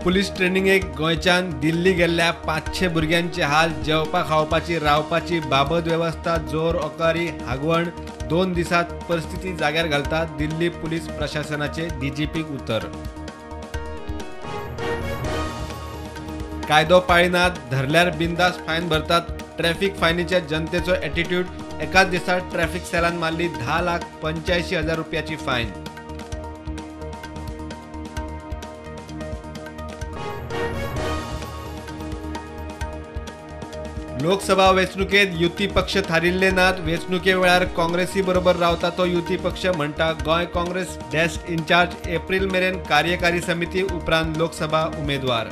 Police ट्रेनिंगेक गोंयच्यान दिल्ली गेल्ल्या 500 भुरग्यांचे हाल, जेवपा खावपाची रावपाची बाबत वेवस्था, जोर ओकारी हागवण, 2 दिसात परिस्थिती जाग्यार घालता दिल्ली पुलीस प्रशासनाचे डीजीपीक उतर। कायदो पाळिनात धरल्यार बिंदास फायन भरतात, ट्रॅफिक फायनीच्या जनतेचो एटिट्यूड, एकाच दिसा ट्रॅफिक सेलान मारली 10,85,000 रुपयाची फायन। लोकसभा वेंचणुकेत युती पक्ष थारिल्ले नात, वेंचणुके वेळार काँग्रेसी बरोबर रावता तो युती पक्ष म्हणटा गोंय काँग्रेस डेस्क इन्चार्ज, एप्रिल मेरेन कार्यकारी समिती उपरांत लोकसभा उमेदवार।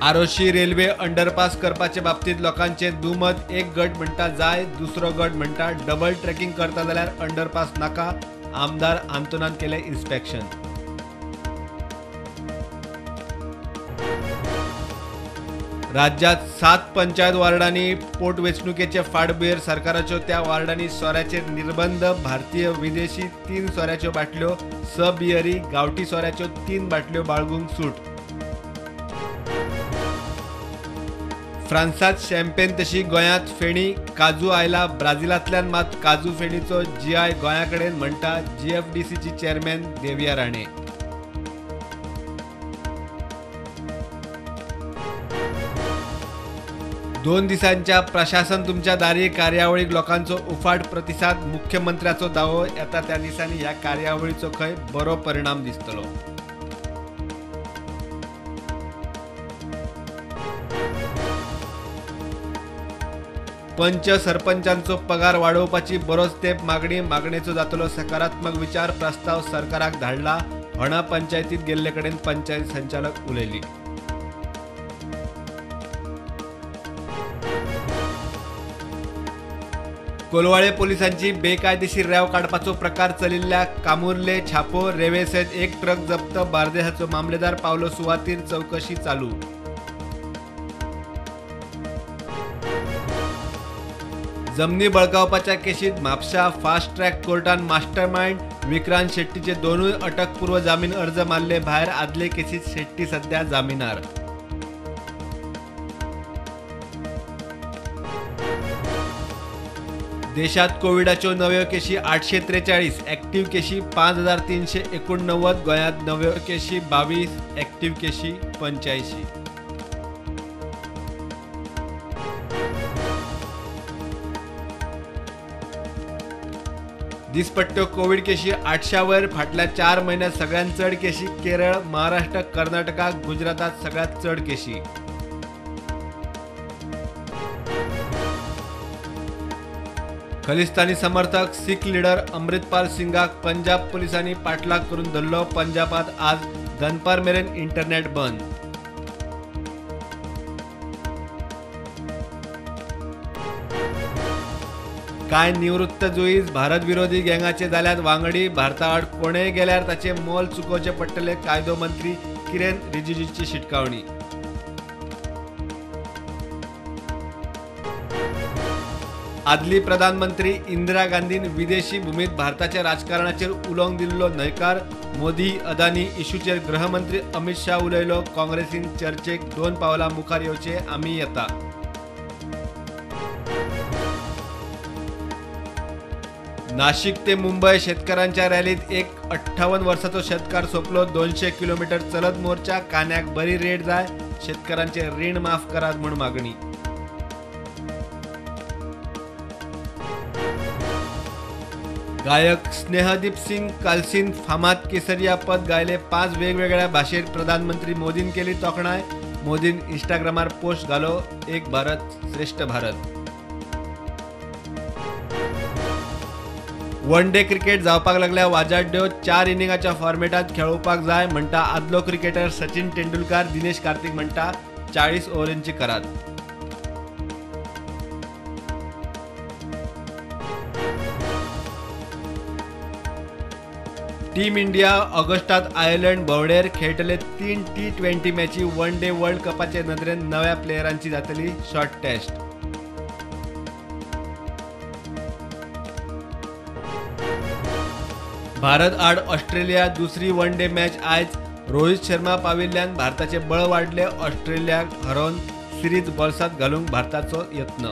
आरोशी रेल्वे अंडरपास करपाचे बाबतीत लोकांचे दुमत, एक गट म्हणटा जाय, दुसरो गट म्हणटा डबल ट्रॅकिंग करता जाल्यार अंडरपास नाका, आमदार आंतोनान केलें इन्स्पेक्शन। राज्यात 7 पंचायत वार्डांनी पोटवेंचणुकेचे फाटभुंयेर सरकाराच्यो त्या वार्डांनी सोऱ्याचेर निर्बंध, भारतीय विदेशी 3 सोऱ्याच्यो बाटल्यो, 6 बियरी, गांवठी सोऱ्याच्यो 3 बाटल्यो बाळगूंक सूट। फ्रांसात शॅम्पेन तशी गोंयांत फेणी, काजू आयला ब्राझिलांतल्यान, मात काजू फेणीचो जीआय गोंया कडेन म्हणटा जीएफडीसीची चेअरमॅन देविया राणे। दोन दिसांच्या प्रशासन तुमच्या दारी कार्यावळीक लोकांचो उफाट प्रतिसाद, मुख्यमंत्र्याचो दावो, येता त्या दिसांनी ह्या कार्यावळीचो खंय बरो परिणाम दिसतलो। पंच सरपंचांचो पगार वाडोवपाची बरोच तेंप मागणी, मागणेचो जातलो सकारात्मक विचार, प्रस्ताव सरकाराक धाडला, होणा पंचायतीत गेल्ले कडेन पंचायत संचालक उलयली। कोलवाळे पोलिसांची बेकायदेशीर रेंव काडपाचो प्रकार चलिल्ल्या कामुर्ले छापो, रेंवे सयत एक ट्रक जप्त, बार्देसाचो मामलेदार पावलो सुवातीर, चवकशी चालू। जमनी बळकावपाच्या केशीत म्हापशा फास्ट ट्रॅक कोर्टान मास्टरमाइंड विक्रांत शेट्टीचे दोनूय अटकपूर्व जामीन अर्ज मारले भायर, आदले केसीत शेट्टी सध्या जामिनार। देशात कोविडाच्यो नव्यो केशी 843, ॲक्टिव्ह केशी 5389, गोंयांत नव्यो केशी 22, ॲक्टिव्ह केशी 85। दिसपट्ट्यो कोविड केशी 800 वयर, फाटल्या 4 म्हयन्यांत सगळ्यांत चड केशी केरळ, महाराष्ट्र, कर्नाटका, गुजरातांत सगळ्यांत चड केशी। खलिस्तानी समर्थक सिख लिडर अमृतपाल सिंगाक पंजाब पोलिसांनी पाठलाग करून धरलो, पंजाबात आज दनपार मेरेन इंटरनेट बंद। कांय निवृत्त जुईज भारत विरोधी गँगाचे जाल्यात वांगडी, भारताआड कोणेय गेल्यार ताचे मोल चुकोवचें पडटलें, कायदो मंत्री किरेन रिजिजूची शिटकावणी। आदली प्रधानमंत्री इंदिरा गांधीन विदेशी भूमीत भारताच्या राजकारणाचेर उलोवंक दिल्लो न्हयकार, मोदी अदानी इशूचेर गृहमंत्री अमित शाह उलयलो, काँग्रेसीन चर्चेक 2 पावलां मुखार येवचे आमी येता। नाशिक ते मुंबय शेतकऱ्यांच्या रॅलीत एक 58 वर्साचो शेतकार सोंपलो, 200 किलोमीटर चलत मोर्चा, कान्याक बरी रेट जाय, शेतकऱ्यांचे रीण माफ करात म्हूण मागणी। गायक स्नेहदीप सिंग कालसीन फामाद केसरिया पद गायले, 5 वेगवेगळ्या भाशेत प्रधानमंत्री मोदीन केली तोखणाय, मोदीन इंस्टाग्रामार पोस्ट घालो, एक भारत श्रेष्ठ भारत। वन डे क्रिकेट जावपाक लागल्या वाजाड्यो, 4 इनिंगाच्या फॉर्मेटात खेळोवपाक जाय म्हणटा आदलो क्रिकेटर सचिन तेंडुलकार, दिनेश कार्तिक म्हणटा 40 ओव्हरींची करात। टीम इंडिया ऑगस्टात आयर्लंड भोंवडेर खेळटले 3 T20 मॅची, वन डे वर्ल्ड कपाचे नदरेन नव्या प्लेयरांची जातली शॉर्ट टेस्ट। भारत आड ऑस्ट्रेलिया दुसरी वन डे मॅच आयज. रोहित शर्मा पाविल्ल्यान भारताचे बळ वाडले. ऑस्ट्रेलियाक हरोवन सिरीज बोल्सांत घालूंक भारताचो यत्न.